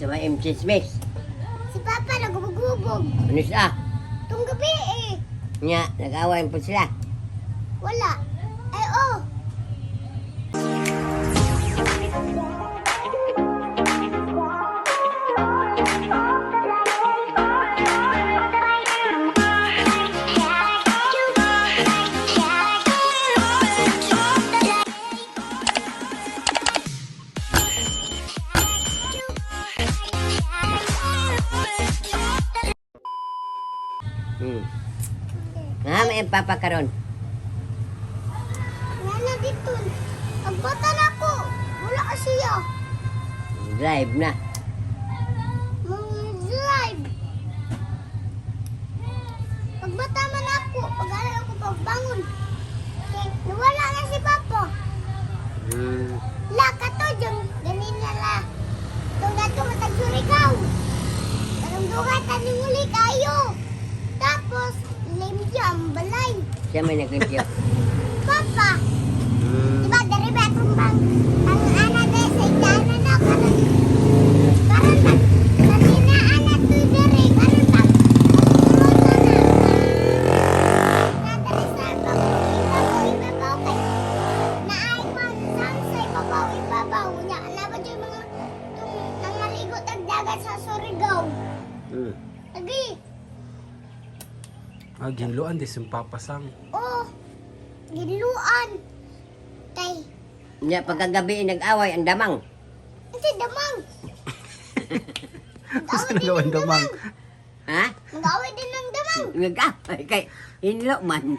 Sa may MC Smith. Si Papa nagubog-gubog. Ano siya? Tung gabi eh. Nya, nag-away po sila. Wala. Ay, oh. Nga may papa karon. Nga na dito. Pagbata na ako. Wala ka siya. Drive na. Mga drive. Pagbata man ako, pag-aral ako pagbangon. Kay, nawala na si Papa. La, kato, yung ganin na la. Itong dato, matag Surigao. Karong duga, taning uli kayo. Tapos, limpyo ang balay. Siya may naglimpyo. Papa, di ba, dari ba itong bang, ang ana de sa idana na, karon, karon pag, kanina ana to dere, karon pag, pruto na. Nadali sa ibabaw, ibabaw, kay, naay man, saan sa ibabaw, ibabaw, nya, na ba dyan mga, tung, nangaligo tag dagat sa Surigao. Agi, Ah, ginluan di siyang papasang. oh, giluan. Kay, Nya pagkagabi nag-away ang damang. kasi damang. Gusto na gawan damang. Ha? Nag-away din ng damang. Nag-away kay hinlo man.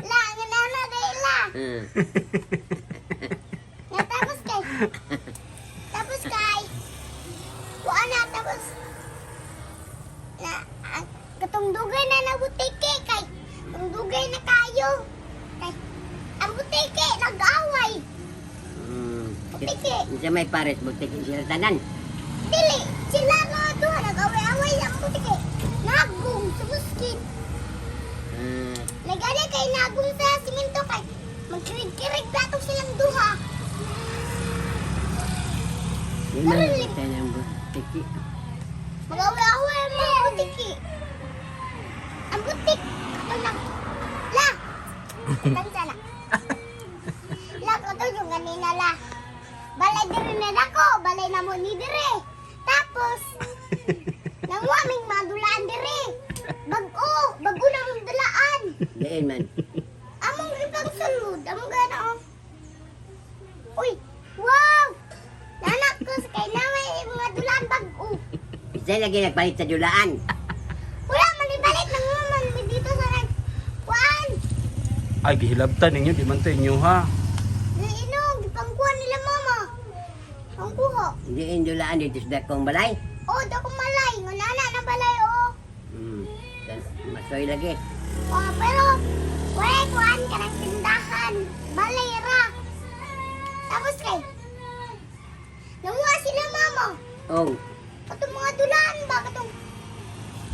La, nga na na dahil la. Nga tapos kay. Tapos kay. Kuha na tapos. Na, ang katong dugay na nabutike kay. Katong dugay na kayo. Kay, ang butike nag-away. Butike. Siya may pares butiki sila tanan. Dili, sila nga duha nag-away-away ang butike. Nagong sumuskit. Nagani kay nagong sa simento kay magkirig-kirig platong silang duha. Yun lang kita ng butiki. Mag-away-away ang mga butiki. Ang butik, ito lang. La! Tansa na. La, ito yung ganina la. Balay diri na dako, balay na mo ni diri. Tapos, nanguaming mga dulaan diri. Bago, bago na mong dulaan. Diin man. Among ibang sulod, among gana oh. Uy, wow! Nanak ko sa kay namay mga dulaan bago. Siya lagi nagpalit sa dulaan. Wala man ibalik nang man mi dito sa nag kuan. Ay, gihilabtan ninyo, di man to inyo ha. Giinom, gipangkuha nila mama. Pangkuha. Diin dulaan dito sa dakong balay. Oh, dako malay, ngunana na balay oh. Masoy lagi. Oh, pero wala kuan ka ng tindahan. Balay ra. Tapos kay nanguha sila mama. Oh, Katong mga dulaan ba katong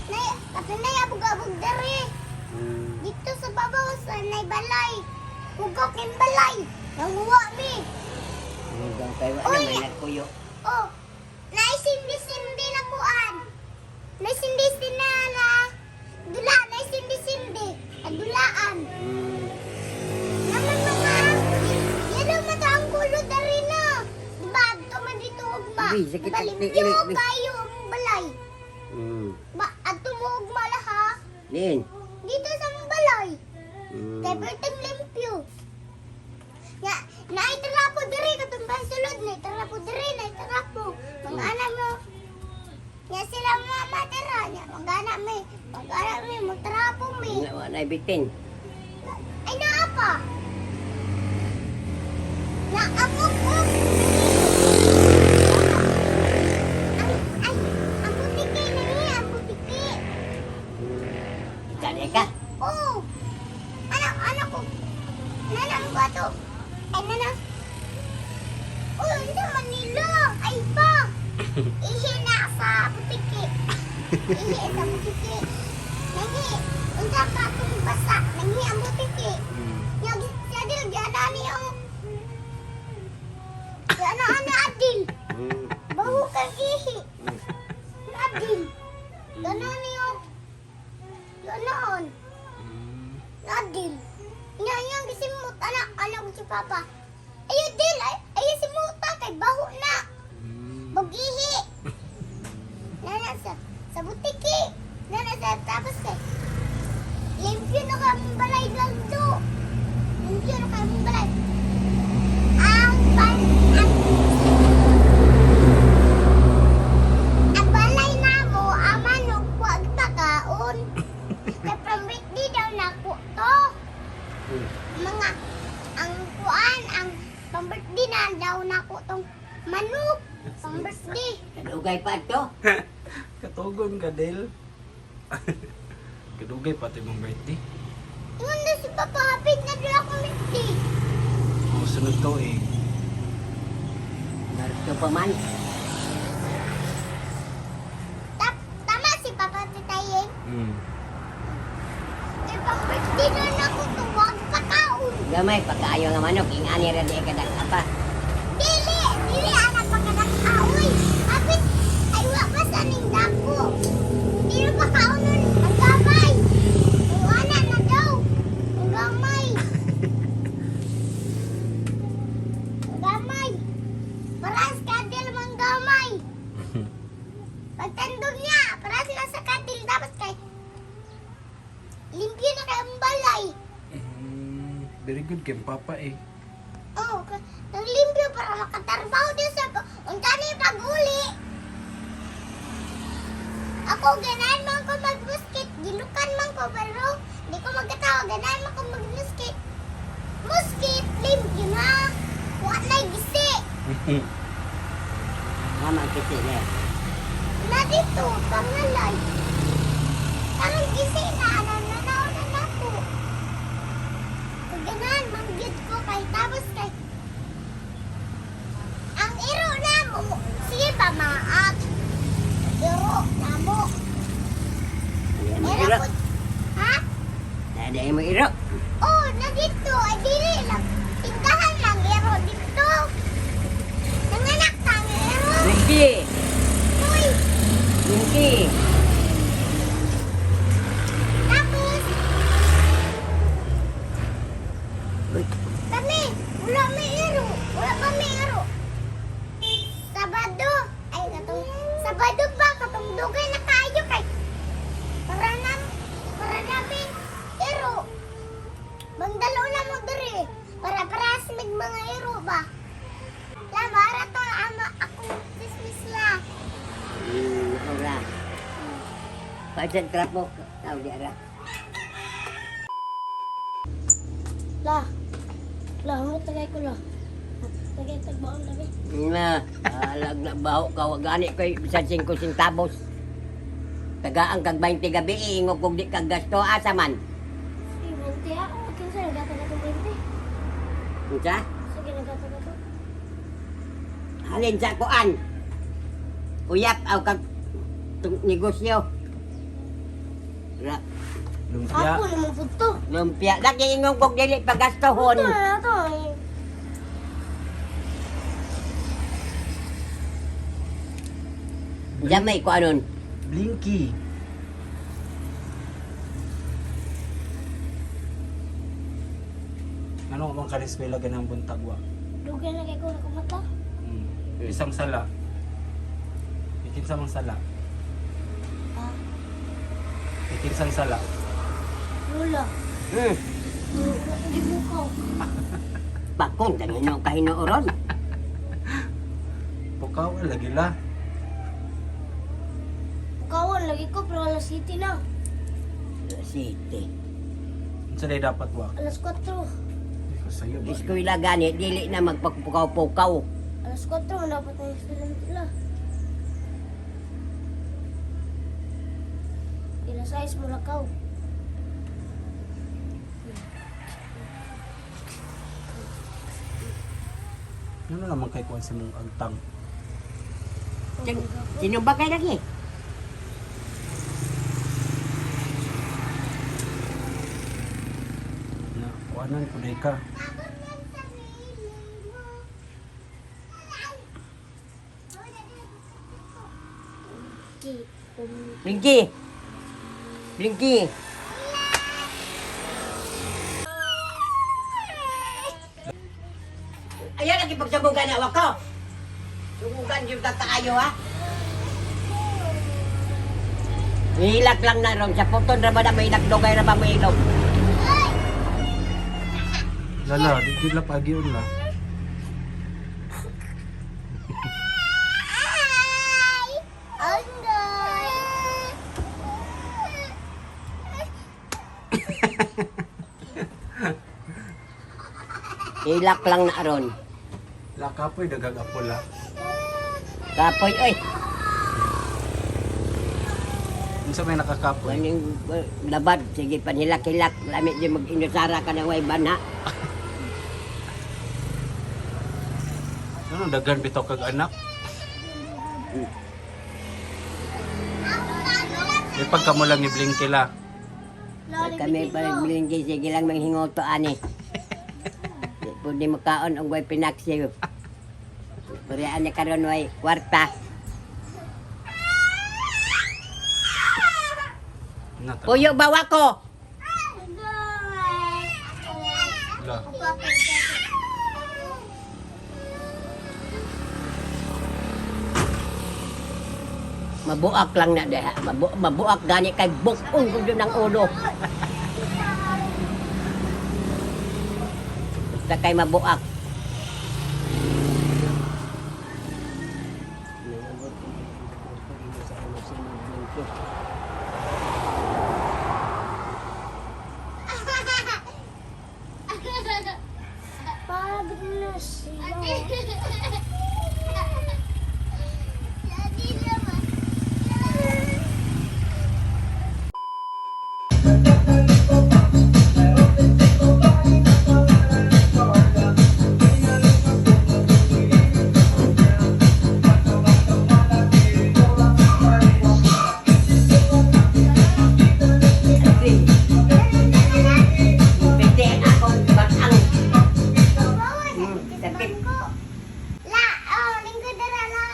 nay katong nay abog-abog dere. Dito sa babaw sa nay balay. Hugok yung balay. Nanguha mi. Hanggang kay wala Uy! may nagkuyo. Oh, naisindi-sindi na kuan. Naisindi-sindi na na dula, naisindi-sindi. Na dulaan. Naman mga yellow man to ang kulo dari na. Diba, adto man dito ugma. Uy, sakit ang Balimpyo tiil. kayo ang balay. Ba, adto mo ugma la ha. Diin. Dito sa mong balay. Kay perteng limpyo. Nga, naitara po diri katong sulod, naitara po diri, naitara po. Mga anak mo. Nga sila mga matira, nga mga anak mi, mga anak mi, magtrapo mi. Nga wala na bitin. Ay naa pa. Naamok ko. Ay, ay, ang butiki na niya, ang butiki. Dali ka. Oh! Anak, anak ko. Nanang ba to? Ay, nanang. Oh, hindi Manila. Ay, pa. Ihi na sa butiki. Ihi sa butiki. Nangi. Unsa pa itong basa. Nangi ang butiki. Yung, si Adil, gana ni ang... Gana, ana, Adil. kang ihi. Nadil. Ganon niyo. Ganoon. Nadil. Nya iyang gisimot anak anak si Papa. Ayo dil, ay, ayo simuta kay baho na. Bugihi. Nana sa butiki. Nana sa tapos kay limpyo na kang balay lang do. Limpyo na kang balay. Ang ban ang ang balay namo ang manok wag pakaon. Kay from di daw nako to. Mga ang kuan ang pang-birthday na daw nako tong manok. Pang-birthday. Kadugay pa to. Katugon ka, Del. Kadugay pa ito mong birthday. Ingon na si Papa, hapit na doon ako birthday. Oh, sunod to eh. Narito pa man. Tama si Papa Titayeng. Kay pang birthday na nako to, wag pakaon. Gamay, pagkaayo nga manok, ingani ra di kadak pa. Dili, dili anak pagkadak aoy. Hapit, ay wa pa sa ning dako. Di na pakaon nun, ang gamay. Ang ana na daw, ang gamay. Ang gamay. Paras kadil mang gamay. Pagtandog niya, paras na sa kadil tapos kay limpyo na kay ang balay. Very good kay Papa eh. Oh, naglimpyo para makatarbaho din sa unta ni pag-uli. Ako ganahan man ko magmuskit, gilukan man ko pero di ko magkatawa ganahan man ko magmuskit. Muskit limpyo na. Wa na gisi. Mama kiti na. Na dito pangalay. Karon gisi na ana na na na ko. Ganahan man gyud ko kay tapos kay ang iro na mo, sige pa maak. Iro na mo. Ano mo Iro iro? ko. Ha? Dada mo iro. Oh, na dito. Ay, dili lang. Tindahan lang iro dito. Nanganak ta ang iro. Luki. Uy, Luki. tapos, Uy, kami, wala may iro. Wala pa may iro. Sabado. Ay, katong, Sabado ba? Katong dugay na kayo kay. Para na, para namin iro. Magdalo na mo diri. Para para sa mig mga iro ba? La, para to ama akong business la. Ora. Pasan trapo, tao di ara. La. La, mo tagay ko la. Tagay tagbaon labi. Na, alag na baho ka wa gani koy bisan 5 centavos. Tagaan kag 20 gabi ingog kog di kag gasto asa man. Sige, 20 ah. Kinsa nagataga tong 20? Unsa? Sige, nagataga to. Halin sa kuan. Uyap aw kag tung negosyo. Ra, Lumpia. Ako naman po to. Lumpia lagi ingog kog dili pagastohon. Ito na to. Eh. Jamay ko anon. Blinky. Ano ang kariswela ganang buntagwa? Dugay na kay ko nakumata. Isang sala. Ikinsang mang sala. Ah, Ikinsang sala. Lula. Hindi bukaw. Bakong danino kahinooron. Pukaw lagi la. Bukawan lagi ko pero alas 7 na. City. Unsa day dapat wa? Alas 4. Ikaw sayo ba? Eskwela gani dili na magpagpukaw-pukaw. Alas 4 dapat na yung estudyante la. Alas 6 mo lakaw. Ano naman kay kuan sa mong agtang? Sino ba kay lagi? Na kuanan ko day ka. Blinky. Blinky. Blinky. Ayan ang ipagsabugan na wako. Sumugan yung kakaayo ha. Hilak lang na ron. Sa puton ra ba na may dugay ra ba may ilog. Lala, di gid la pagion la. Ay! Anggoy! Hilak lang na ron. La kapoy dagag apo la. Kapoy oy. Unsa may nakakapoy? Kaning labad sige panhilak-hilak lami di mag-inusara ka na way banha. Ano daghan bitaw kag anak? Di pagka mo lang ni Blinky la. Kami pa Blinky sige lang manghingoto ani. Di pwede makaon og way pinaksiw. Purian ni karon way kwarta. Na, ta- Puyo bawa ko. Anggoy! La. Mabuak lang na diha. Mabuak gani kay bukon ko jud ng ulo. Basta kay mabuak. Pag na siya. Pwede ang akong batang. Sakit. La, oh, lingkod na la.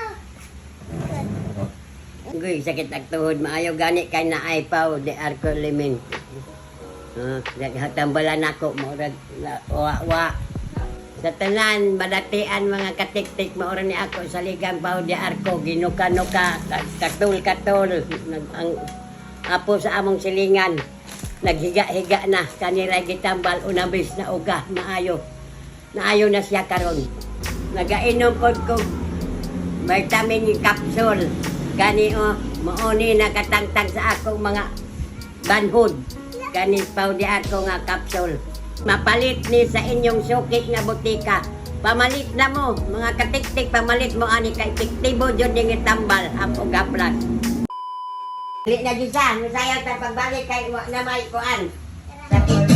Uy, sakit ang tuhod. Maayo gani kay naay pa di arko limin. Tambalan ako murag wa wa. Sa tanan badatian mga katiktik maura ni ako sa ligang pao di arko ginuka-nuka katul-katul nag ang apo sa among silingan naghiga-higa na kanila gitambal unabis na uga maayo naayo na siya karon nagainom pod ko vitamin capsule gani o mauni nakatangtang sa akong mga banhod gani pao di ako nga capsule mapalit ni sa inyong sukit nga butika pamalit na mo mga katiktik pamalit mo ani kay epektibo jud ning itambal ang gaplas. Dili na jud sa musayaw ta pagbalik kay wa na may kuan sakit.